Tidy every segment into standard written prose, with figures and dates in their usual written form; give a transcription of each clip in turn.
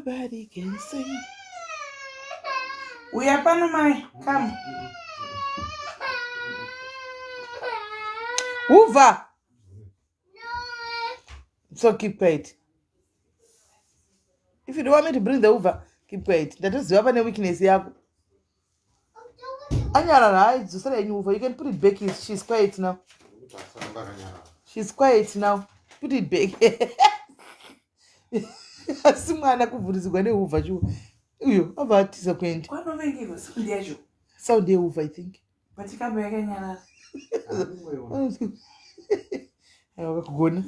Nobody can say. Uya pano mai, come. Hoover. So keep quiet. If you don't want me to bring the Hoover, keep quiet. Ndatoziva pane weakness yako. Anyarara, hayi dzosera yenyu Hoover. You can put it back. She's quiet now. She's quiet now. Put it back. Asi mwana kuvhuridzirwa nehoover shuwa. Uyo abva atiza kuenda. Kwanovengerwa sound yacho. Sound yehoover I think. But ikamba yakanyarara. Wakagona.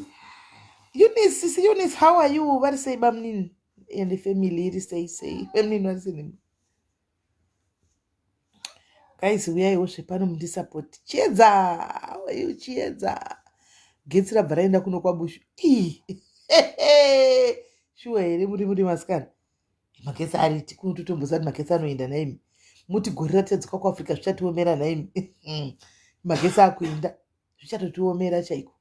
Eunice, sisi Eunice, how are you? Vari sei bamnini? And the family iri sei sei. Bamnini vari sei nemi? Guys, uyaiwo zvepano mundisupport. Chiedza, how are you Chiedza? Getsi rabva raenda kuno kwaBushu. Ii. Shuwa here muri masikana? Magetsi ariti kuno totomboziva kuti magetsi anoenda nhaimi. Muti gore ratadzoka kuAfrica zvichatiomera nhaimi. Magetsi akuenda zvichatotiomera chaiko.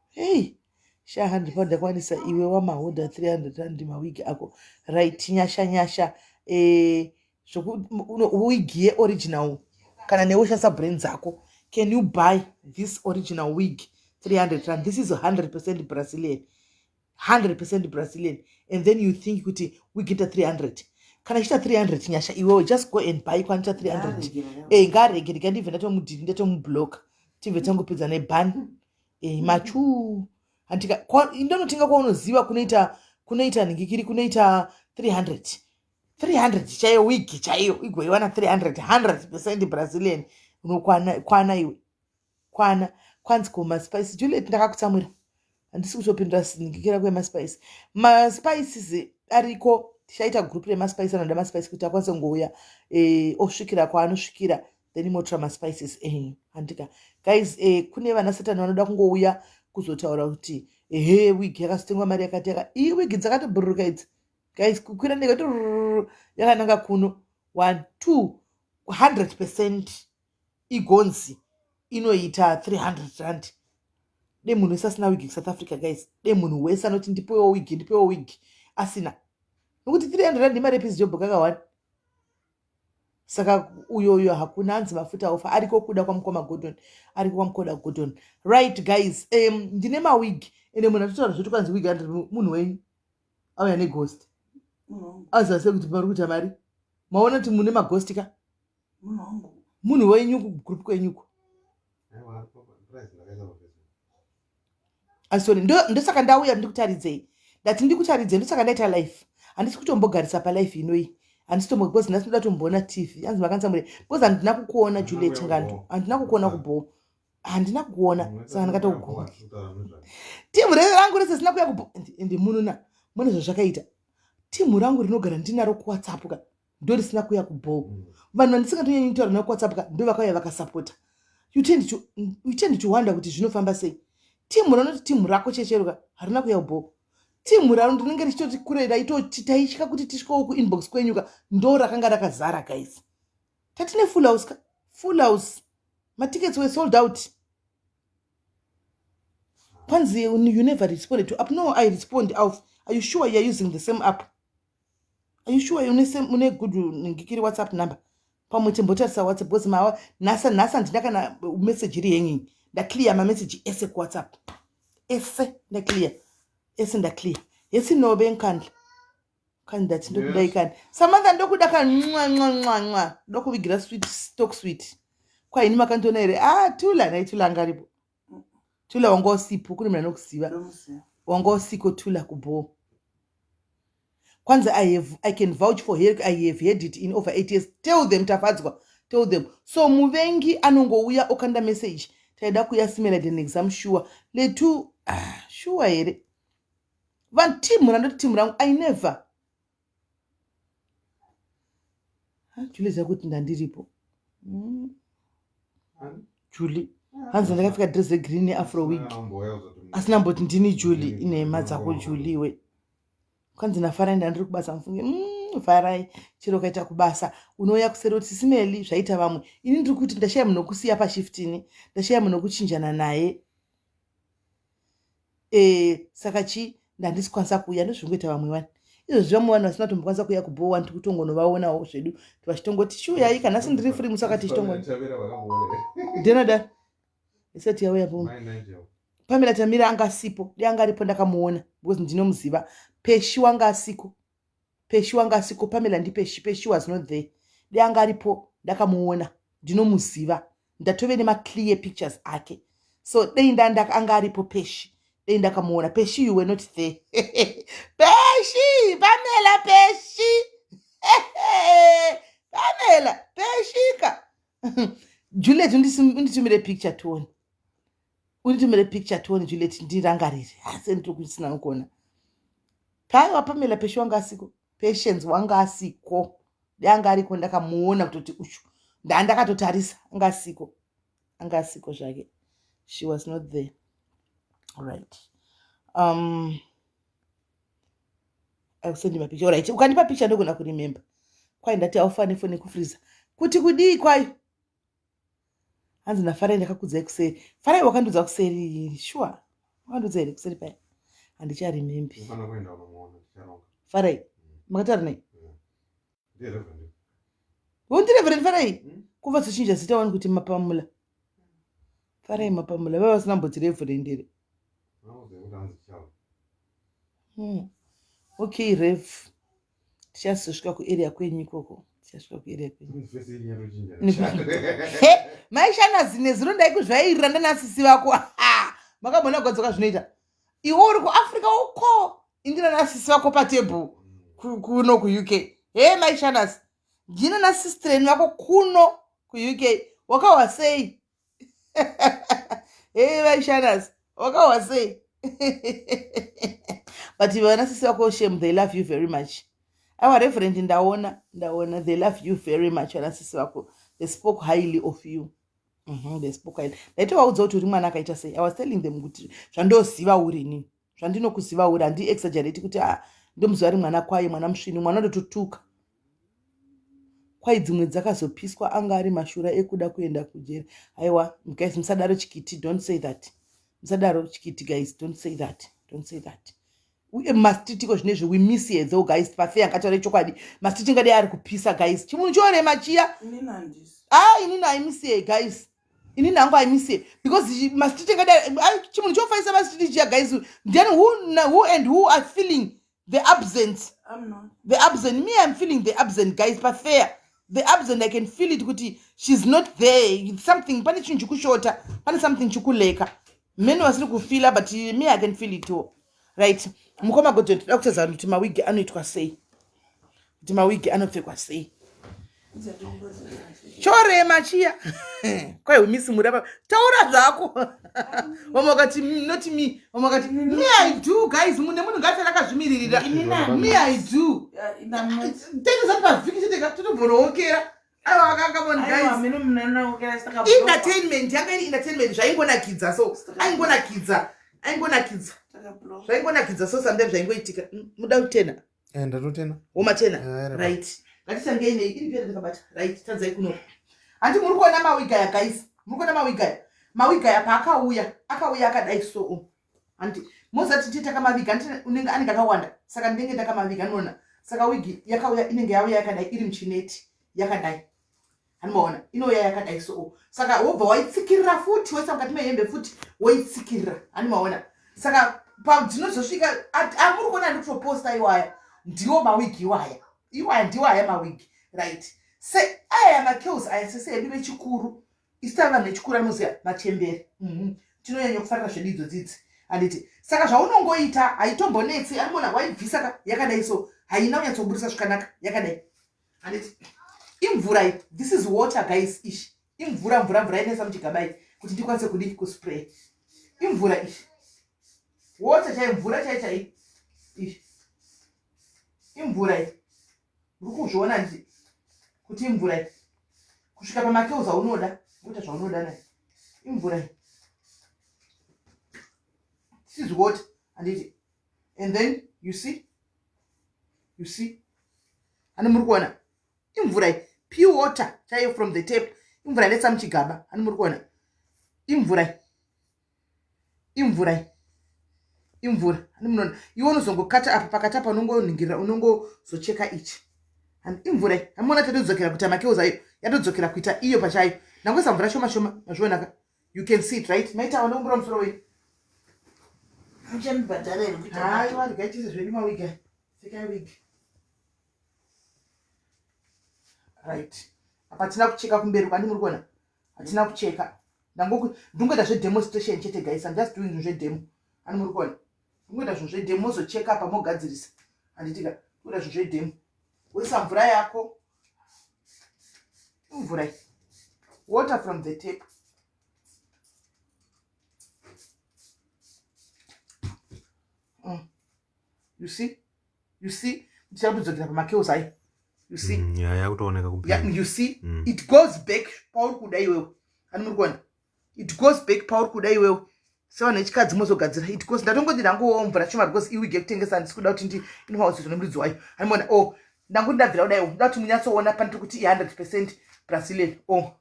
Hey, sha 100 pound ndakwanisa iwe wamahodha 300 rand mawigi ako. Right, nyasha nyasha. Eh, wig yeoriginal kana newe ushandisa brain dzako. Can you buy this original wig 300 rand? This is 100% Brazilian. 100% Brazilian. And then you think kuti wig ita 300. Kana ichita 300 nyasha iwewe just go and buy kwanoita 300. Eh, ngaarege ndika ndibve ndatomudhiri ndatomublock. Tibve tangopedza neban. Eh, machu. Handika ndonotenga kwaunoziva kunoita nhingikiri kunoita 300. 300 chaiyo wig chaiyo igoiwana 300 100% Brazilian unokwana kwana iwe. Kwana kwanzi ko maspice Juliet ndakakutsamwira. Handisi kutopindura nhingikira kwemaspice. Maspices ariko tichaita group remaspice anoda maspice kuti akwanise kungouya osvikira kwaanosvikira then motora maspices enyu. Handika guys, kune vana satani vanoda kungouya kuzotaura kuti ehe wig yakazotengwa mari yakati yaka. Iyi wig dzakatobhururuka idzi guys, kukwira ndega yakananga kuno 1 2 100% igonzi inoita 300 rand. De munhu wese asina wig kuSouth Africa guys, de munhu wese anoti ndipewo wig, ndipewo wig asina, nokuti 300 rand imari yepiece job kakawani. Saka uyoyo hakuna anzi mafuta ofa ariko kuda kwamukoma Gordon, ariko kwamukoma Gordon. Right guys, ndine mawig ende munhu atotaura zvoti kwanzi wig andiri munhu wenyu auya neghost. Aziva sei kuti pari kuita mari? Maona kuti mune maghost ka? Munhu wenyu kugroup kwenyuko. Asori ndosaka ndauya ndikutaridzei. Ndati ndikutaridzei ndosaka ndaita live. Handisi kutombogarisa palive inoyi. Handisi tombo because ndasi ndoda tomboona TV. Hanzi makanitsamwire because handina kukuona Juliet Ngando. Handina kukuona kubho. Handina kukuona saka ndakatokuguma. Timu rangu rese risina kuya kubho ende munona mune zvazvakaita. Timu rangu rinogara ndinaro kuWhatsApp ka ndo risina kuya kubho. Vanhu vandisingatonyanyi kutaura navo kuWhatsApp ka ndo vakauya vakasapota. You tend to wonder kuti zvinofamba sei. Timu ranoti timu rako chechero ka harina kuya kubho. Timu raro ndinenge richitoti kure raitoti taitya kuti tisvikewo kuinbox kwenyu ka ndo rakanga rakazara guys. Tatine full house ka, full house. Matickets were sold out. Kwanzi you never responded to app. No, I respond off. Are you sure you are using the same app? Are you sure une same une good ngikiri WhatsApp number? Pamwe timbotarisa WhatsApp because mawa nasa nasa handina kana message iri hanging. Ndaclear mamessage ese kuWhatsApp. Ese ndaclear. Ese ndaclear. Yesi nobe nkandla. Kani ndati ndokudai kani. Samantha ndokuda kani nwa nwa nwa nwa. Ndokuvigira sweet stock sweet. Kwa ini makandiona here? Ah, Tula naye Tula angaripo. Tula wanga usipo kune munhu anokuziva. Wanga usiko Tula kubho. Kwanza I can vouch for her. I have had it in over 8 years. Tell them Tafadzwa. Tell them. So muvengi anongouya okanda message. Taida kuya simulated an exam sure. Letu sure here. Vanhu team randoti team rangu I never. Julie zakuti ndandiripo. Julie. Hanzi ndakapfeka dress regreen neafro wig. Asina mboti ndini Julie inhema dzako Julie we. Kwanzi naFarai ndandiri kubasa mufunge. Farai chero ukaita kubasa unouya kuseri kuti Simeli zvaita vamwe. Ini ndiri kuti ndashaya munhu wekusiya pashift ini. Ndashaya munhu wekuchinjana naye. Saka chi ndandisi kwanisa kuuya ndozvingoita vamwe vanhu. Izvozvi vamwe vanhu vasina kutombokwanisa kuuya kubhowa ndiri kutongonovaonawo zvedu vachitongoti chiuyai kana nhasi ndiri free musi wakati tichitongo denada isati yauya po Pamela Tamira anga asipo, dai anga aripo ndakamuona because ndinomuziva. Peshi wanga asiko, Peshi wanga asiko, Pamela ndiPeshi, Peshi was not there. Dai anga aripo ndakamuona, ndinomuziva, ndatove nemaclear pictures ake. So dai ndanda anga aripo Peshi, dai ndakamuona. Peshi, you were not there. Peshi, Pamela Peshi. Pamela Peshika. Juliet, unditumire picture tione. Unditumire picture tione Juliet, ndirangarire. Asi ndiri kusina kuona. Paiwa Pamela Peshi wanga asiko. Patience wanga asiko. Dai anga ariko ndakamuona kutoti uchu. Ndandakatotarisa anga asiko. Anga asiko zvake. She was not there. All right. I will send you my picture. All right. Ukandipa picture ndogona kuremember. Kwai ndati haufane fone kufreezer. Kuti kudii kwayo? Hanzi naFarai ndakakudzai kuseri. Farai wakandiudza kuseri sure. Wakandiudza here kuseri paya? Handicharemembi. Unofanira kuenda unomuona ticharonga. Farai. Makataura naye? Ndiye Reverend. Undi Reverend Farai? Kuva zochinja zita wani kuti Mapamula. Farai Mapamula. Vava vasina mbodzi Reverend here? Unoziva kuti hanzi ticharonga. Okay, Rev. Tichazosvika kuarea kwenyu ikoko. Tichasvika kuarea kwenyu. Face yenyu yatochinja. He, maishana zine zino ndaikuzvairira ndanasisi vako. Ha! Makambona kugadzika zvinoita. Iwe uri kuAfrica uko, indina nasisi vako patebhuru kuno kuUK. He, maishanas. Ndina nasistreni vako kuno kuUK. Wakawa sei? Hey, vaishanas. Wakawa sei? But vanasisi vako shame, they love you very much. Our Reverend ndaona, ndaona they love you very much vanasisi vako. They spoke highly of you. They spoke highly. Ndaitovaudza kuti uri mwana akaita sei. I was telling them kuti zvandoziva uri inini. Zvandinokuziva uri handi exaggerate kuti ah ndomuziva ari mwana kwaye, mwana musvinu, mwana ndototuka. Kwai dzimwe dzakazopiswa anga ari mashura ekuda kuenda kujeri. Aiwa, guys musadaro chikiti, don't say that. Musadaro chikiti guys, don't say that. Don't say that. Uye mumastreet iko zvinezvi we miss here though guys, pafeya ngataure chokwadi. Mastreet ngadai ari kupisa guys. Chimunhu chorema chiya. Inini handisi. Ah, inini I miss here guys. Inini hangu I miss here because mastreet ngadai chimunhu chofaisa mastreet chiya guys. Then who and who are feeling the absence? I'm not. The absent. Me, I'm feeling the absent guys, but fair. The absent, I can feel it kuti she's not there. It's something, pane chinhu chikushota, pane something chikuleka. Many vasiri kufila, but me, I can feel it too. Right. Mukoma Godwin, toda kutadza kuti mawigi anoitwa sei? Kuti mawigi anopfekwa sei? Chorema chiya. Kwai umisi murapa. Taura zvako. Vamwe vakati not me. Vamwe vakati me I do guys. Mune munhu ngaati akazvimiririra. Me I do. I'm not. Tete pavhiki chete totobvonookera. Aiwa come on guys. Entertainment yanga iri entertainment zvaingonakidza so. Aingonakidza. Aingonakidza. Zvaingonakidza so sometimes zvaingoitika. Muda kutena? Ndatotena. Womatena? Eh, Right. Ngatisangei nei iri pere ndakabata. Right, tanzai kuno. Handi muri kuona mawiga aya guys. Muri kuona mawiga aya. Mawiga aya paakauya, akauya akadai so. Handi mozati tete takamaviga handi unenge anenge akawanda. Saka ndinenge ndakamaviga anoona. Saka wigi yakauya inenge yauya yakadai iri muchineti yakadai. Handimaona inouya yakadai so. Saka wobva waitsikirira futi woisa mukati mehembe futi woitsikirira. Handimaona. Saka padzinozosvika amuri kuona ndikutoposta iwaya ndiwo mawigi iwaya. Iwaya ndiwo aya mawigi. Right. Se aya macurls aya sese edu vechikuru. Isu tava vanhu vechikuru anoziva machembere. Tinonyanya kufarira zvedu idzo dzidzi. Handiti. Saka zvaunongoita haitombonetsi. Anoona waibvisa ka yakadai so. Haina kunyatsoburisa zvakanaka yakadai. Handiti. Imvura iyi. This is water guys ishi. Imvura mvura mvura inoisa muchigaba iyi kuti ndikwanise kudii kuspray. Imvura ishi. Water chai mvura chai chai. Ishi. Imvura iyi. Uri kuzviona nditi kuti imvura iyi. Kusvika pamacurls aunoda, woita zvaunoda nayo. Imvura iyi. This is water. Handiti. And then you see? You see? Hani muri kuona? Imvura iyi. Pure water chaiyo from the tap. Imvura inetsa muchigaba. Hani muri kuona? Imvura iyi. Imvura iyi. Imvura. Ani munoona. Iwe unozongokata apa pakati apa unongoningirira unongozocheka ichi. And imvura iyi. Amuona tatodzokera kuita makeuls ayo. Yatodzokera kuita iyo pachayo. Ndangoisa mvura shoma shoma. Mazviona ka? You can see it, right? Maita wanokumbira musoro wenyu. Muchamubhadhara here kuita Haiwa, regai tiise zvedu mawigi aya. Pfekai wig. Right. Apa hatina kucheka kumberi kwandi muri kuona? Hatina kucheka. Ndingoita zvedemonstration chete guys. I'm just doing zvinhu zvedemo. Ani muri kuona? Ndingoita zvinhu zvedemo mozocheka apa mogadzirisa. Handitika. Kuita zvinhu zvedemo. Woisa mvura yako. Mvura iyi. Water from the tap. You see? You see? Ndichakutodzokera pamakeuls ayo. You see? Yeah, yakutooneka kumberi. Yeah, you see? Mm. It goes back pauri kuda iwewe. Ani muri kuona? It goes back pauri kuda iwewe. Sevanhu vechikadzi mozogadzira. It goes. Ndatongoti ndangowo mvura shoma because iwig yekutengesa handisi kuda kuti ndi inofauzizwa nemuridzi wayo. Ani muona? Oh, ndangoti ndabvira kudai. Ndoda kuti munyatsoona pandiri kuti i100% Brazilian. Oh.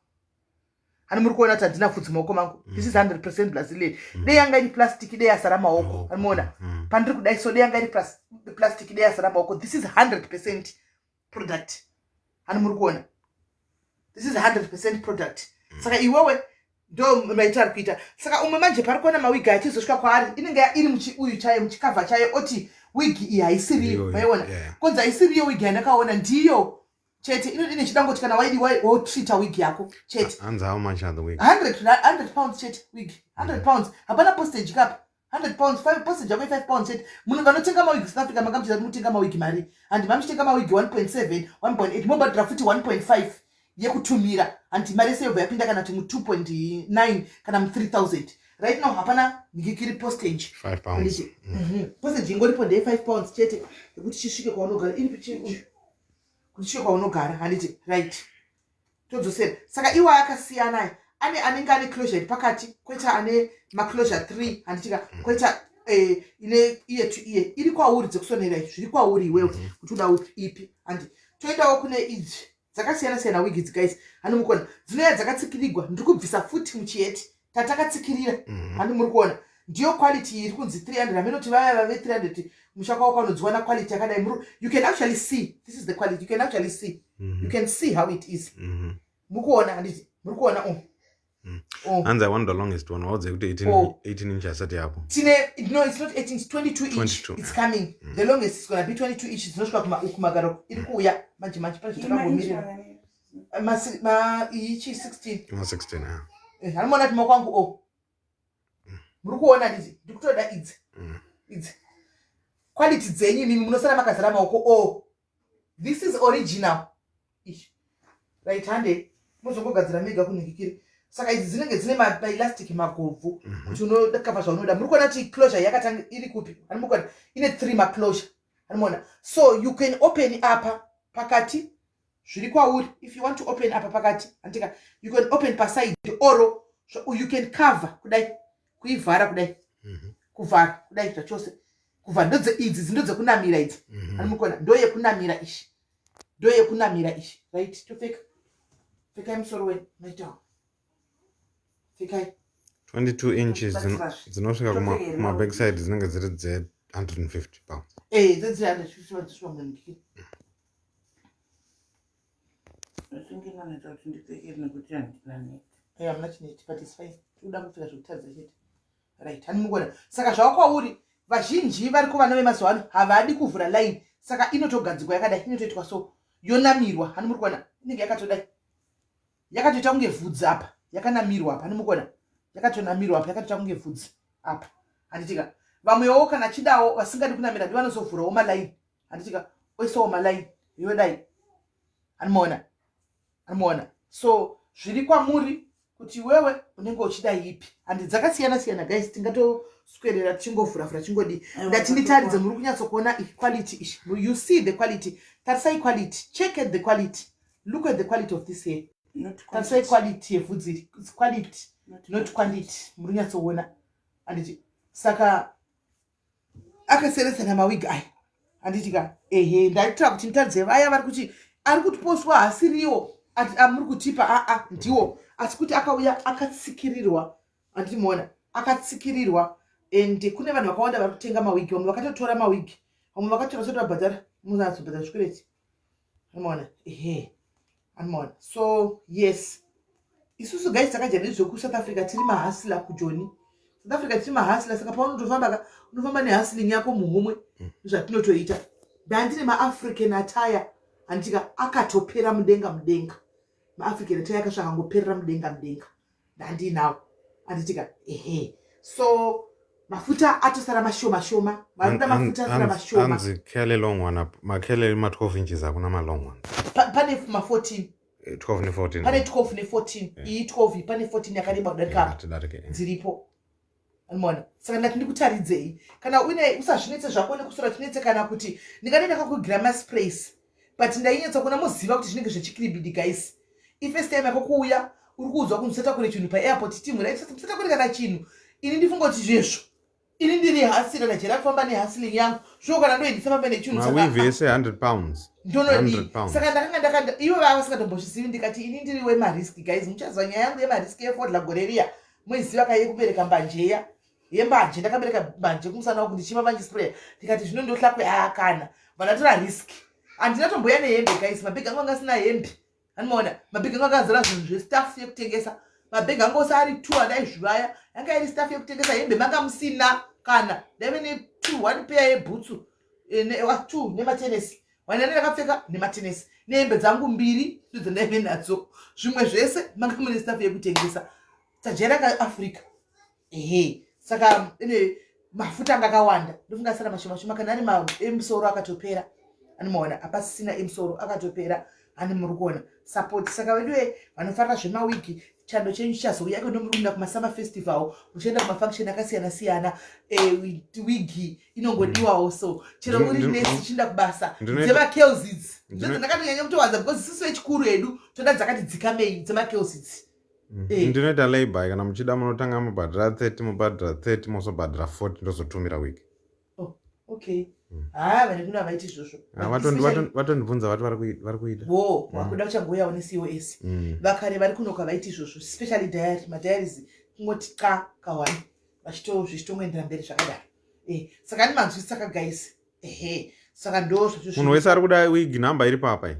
Ani muri kuona kuti handina fudzi maoko mangu. This is 100% Brazilian. Dei yanga iri plastic dei yasara maoko. Maoko. Ani muona? Mm. Pandiri kudai so dei yanga iri plastic dei yasara maoko. This is 100% product. Ani muri kuona? This is 100% product. Saka iwewe ndo maitiro ari kuita. Saka umwe manje pari kuona mawigi achizosvika kwaari inenge iri muchi uyu chayo muchikavha chayo oti wigi iyi haisiriyo. Ndiyo, Maiona? yeah. Konzi haisiriyo wigi yandakaona ndiyo chete ine chidangoti kana waidi wotreata wigi yako chete. Hanzi how much are the wigs? 100 pounds chete wig. 100 pounds. Hapana postage kapa. 100 pounds, 5 postage yako 5 pounds chete. Munhu vanotenga mawigi South Africa manga muchida mutenga mawigi mari. Handi mamuchitenga mawigi 1.7, 1.8 mobhadhara futi 1.5 yekutumira. Handi mari yese yobva yapinda kana kuti mu 2.9 kana mu 3000. Right now hapana ngikiri postage. 5 pounds. Handiti? Postage ingoripo ndeye 5 pounds chete yekuti chisvike kwaunogara. Iri kuti chisvike kwaunogara handiti? Right. Todzosera. Saka iwo akasiyana aya. Ane anenge ane closure iri pakati, koita ane maclosure 3 handitika, koita ine ear to ear iri kwauri dzekusonera izvi zviri kwauri iwewe kuti uda ipi handi. Toendawo kune idzi dzakasiyana siyana wigi idzi guys. Handi muri kuona dzinouya dzakatsikirigwa. Ndiri kubvisa futi muchiheti tatakatsikirira. Handi muri kuona ndiyo quality iri kunzi 300. Haminoti vaya vave 300 musha kwavo kwanodziwana quality yakadai. You can actually see this is the quality. You can actually see. You can see how it is. Muri kuona handiti? Muri kuona oh. Oh. Hanzi I want the longest one. Waudze kuti 18 Oh. 18 inch asati yapo. Tine, no, it's not 18, it's 22 inch. 22. It's coming. The longest is gonna be 22 inches. Dzinosvika kumagaro. Iri kuuya manje manje pane zvatakambomira. Ma ichi 16. Ima 16 ah. Hamuona kuti maoko angu oh. Muri kuona handiti? Ndiri kutoda idzi. Idzi. Quality dzenyu imimi munosara makazara maoko oh. This is original. Ichi. Right hande muzongogadzira mega kunhikikiri. Saka idzi dzinenge dzine maelastic magobvu kuti unokava zvaunoda. Muri kuona kuti closure yakatanga iri kupi? Ani muri kuona ine 3 maclosure. Ani muona? So you can open apa pakati zviri kwauri. If you want to open apa pakati, andika you can open paside or so you can cover kudai kuivhara kudai. Kuvhara kudai zvachose. Kuvhara ndodze idzi ndodzekunamira idzi. Ani muri kuona ndo yekunamira ishi. Ndo yekunamira ishi. Right, topfeka. Pfekai musoro wenyu. Maitawo. Pfekai. 22 inches Batsira. dzinosvika Topfeka kuma backside dzinenge dziri dze 150 pounds. Dze 350 dzisvika munhikiri. Singinanetsa kuti ndipfeke nekuti handina neti. Hamuna chineti but it's fine. Tikuda kupfeka zvekutaridza chete. Right, hani mukuona. Saka zvava kwauri vazhinji variko vana vemazuva ano havadi kuvhura line. Saka inotogadzikwa yakadai, inotoitwa so. Yonamirwa, hani muri kuona. Inenge yakatodai. Yakatoita kunge vhudzi apa. Yakanamirwa apa, hani muri kuona. Yakatonamirwa apa, yakatoita kunge vhudzi apa. Handitika. Vamwewo kana chidawo vasingadi kunamira ndivo vanozovhurawo malaini. Handitika. Oisawo malaini. Yodai. Hani muona. Hani muona. So zviri kwamuri kuti iwewe unenge uchida ipi. Handi dzakasiyana siyana guys, tingatoswerera tichingovhura-vhura chingodii. Ndati nditaridze muri kunyatsokuona quality ishi. You see the quality. Tarisai quality. Check at the quality. Look at the quality of this hair. Not Tarisai quantity. quality yevhudzi iri. It's quality, not quantity. Muri kunyatsoona. Handiti. Saka akasiyana-siyana mawigi aya. Handiti ka? Ehe, ndaitira kuti nditaridze vaya vari kuti ari kutiposwa hasiriwo ati amuri kutipa aa ndiwo asi kuti akauya akatsikirirwa. Handiti muona akatsikirirwa. And kune vanhu vakawanda vari kutenga mawigi. Vamwe vakatotora mawigi, vamwe vakatora sati vabhadhara, munazobhadhara zvikwereti. Anomaona? Ehe, anomaona? So yes, isusu guys takadya nezvekuSouth Africa. Tiri mahustler kujoni South Africa, tiri mahustler. Saka paunotofamba ka, unofamba nehustling yako muhomwe. Zvatinotoita, ndandine maAfrican attire, handitika? Akatopera mudenga mudenga. MaAfrican attire akasvaka ngoperera mudenga mudenga, ndandinawo, handitika? Ehe, so mafuta atosara mashoma shoma. Varikuda mafuta asara mashoma. Anzi curly long one apo, macurly ma12 inches, hakuna malong one? Pane ma14. 12 ne14. Pane 12 ne14. Iyi 12, pane 14 yakareba kudarika apa. Tidarike. Dziripo, anomaona? Saka ndati ndikutaridzei. Kana uine, usazvinetse zvako nekusora chinetse, kana kuti ndingadai ndakakugira masprays, but ndainyatsa kuona, moziva kuti zvinenge zvechikiribidi. Guys, ifirst time yako kuuya, uri kuudzwa kunzi usatakure chinhu paairport. Timu, right? Musatakure kana chinhu. Ini ndifunga kuti zvezvo ini ndiri hustler, ndajera kufamba nehustling yangu. Zvo kana ndoendisafambe nechinhu. Maweave ese £100. Ndonodii? £100. Saka ndakanga ndakanda ivo vava vasingatombozvizivi. Ndikati ini ndiri wemarisk. Guys, muchaziva nyaya yangu yemarisk yefodla gore riya. Moiziva ka, yekubereka mbanjeya, yembanje. Ndakabereka mbanje kumusana wangu ndichima manje spray. Ndikati zvino ndohlakwe kana vandatora risk. Handina tomboya nehembe guys. Mabhegi angu anga asina hembe, anomaona? Mabhegi angu akazara zvinhu zvestuff yekutengesa. Mabhegi angu ose ari two andaizvivaya yanga iri stuff yekutengesa. Hembe manga musina kana. Ndaive ne2, one pair yebhutsu, two nematenesi wanani ndakapfeka, nematenesi nehembe dzangu mbiri, ndodzandaive nadzo. Zvimwe zvese manga mune stuff yekutengesa. Tajaira kaAfrica. Ehe, saka ine mafuta anga akawanda. Ndofunga asara mashoma shoma. Kana ari emusoro akatopera, anomaona? Hapasisina emusoro, akatopera. Hani muri kuona support? Saka veduwe vanofarira zvemawigi, chando chenyu chichazouya iko. Ndomuri kuenda kumasummer festival, muchienda kumafunction akasiyana siyana, wigi inongodiwawo. So chero uri nesi chienda kubasa, dzemacurls idzi ndidzo ndakatonyanya kutowanza, because isusu vechikuru edu toda dzakati dzikamei, dzemacurls idzi. Ndinoita layby. Kana muchida, munotanga mubhadhara 30, mubhadhara 30, mozobhadhara 40, ndozotumira wigi. Oh, okay. Ha, vane kuno havaiti izvozvo. Vatondibvunza, vati vari kuida. Wo wakuda kuchangoyawo necos. Vakare vari kunoka vaiti izvozvo, especially diary, madiaries kungoti qa kawani, zvichitongoendera mberi zvakadaro. Saka ani manzwisisa ka guys? Ehe, saka ndo zvacho. Munhu wese ari kuda wig, nhamba iri papa iyi.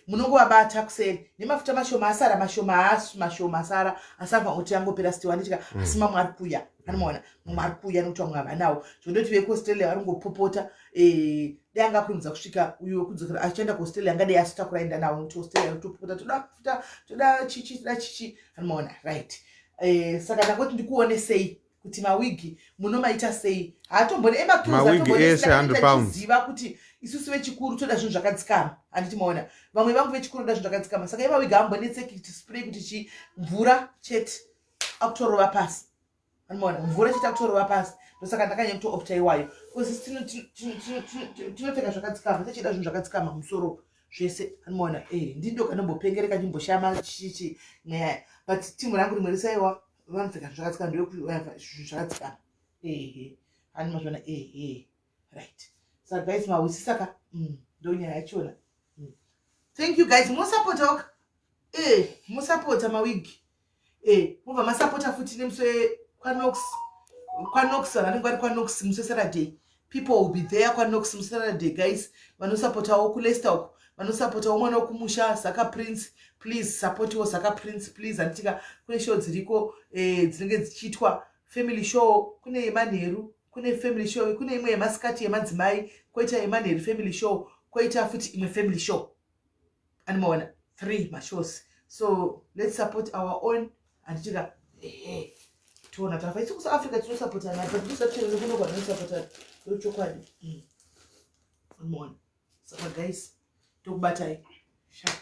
Munongovabata kuseri nemafuta mashoma asara, mashoma asu, mashoma asara asabva kuti angopera sitiwanityika. Asi mamwe ari kuuya, anomaona? Mamwe ari kuuya nekuti vamwe havanawo. Zvondoti vekuAustralia vari kungopopota. Dai anga akurumidza kusvika uyu wekudzokera achienda kuAustralia, angadai asitakura enda nawo, nekuti Australia kutopopota, toda mafuta, toda chichi, toda chichi, anomaona? Right. Saka ndangoti ndikuonesei kuti mawigi munomaita sei. Haatomboni Mawigi ese £100. Ziva kuti isusu vechikuru toda zvinhu zvakadzikama, handiti? Maona, vamwe vangu vechikuru toda zvinhu zvakadzikama. Saka emawigi haambonetseki kuti spray, kuti chi, mvura chete akutorova pasi, anomaona? Mvura chete akutorova pasi. Ndosaka ndakanyanya kutoopta iwayo, because tinopfeka zvakadzikama, tichida zvinhu zvakadzikama musoro zvese, anomaona? Ndindo kanombopengereka chimboshama chichi nyaya, but timu rangu rimwe risaiwa vanopfeka zvinhu zvakadzikama, ndovekuzvinhu zvakadzikama. Ehe, hani mazvona? Ehe, right. Saka guys, mahwisisa ka? Ndo nyaya yachona. Thank you guys, musapotawo ka. Musapota mawigi. Mubva masapota futi nemusi kwanox. Kwanox, vanhu vanenge vari kwanox musi weSaturday. People will be there kwanox musi weSaturday guys. Vanosapotawo kuLeicester uko, vanosapotawo mwana wekumusha Zaka Prince, please sapotiwo Zaka Prince, please. Handitika kune show dziriko, dzinenge dzichiitwa family show. Kune yemanheru, kune family show, kune imwe yemasikati yemadzimai, kwoita yemanheru family show, kwoita futi imwe family show. Animaona? Three mashows. So let's support our own, handitika? Ehe, tiona tafa isu kuSouth Africa tinosapotana, but ndisachero kuno kwanosapotana, ndochokwadi. Animaona? Saka guys, tokubatai sharp.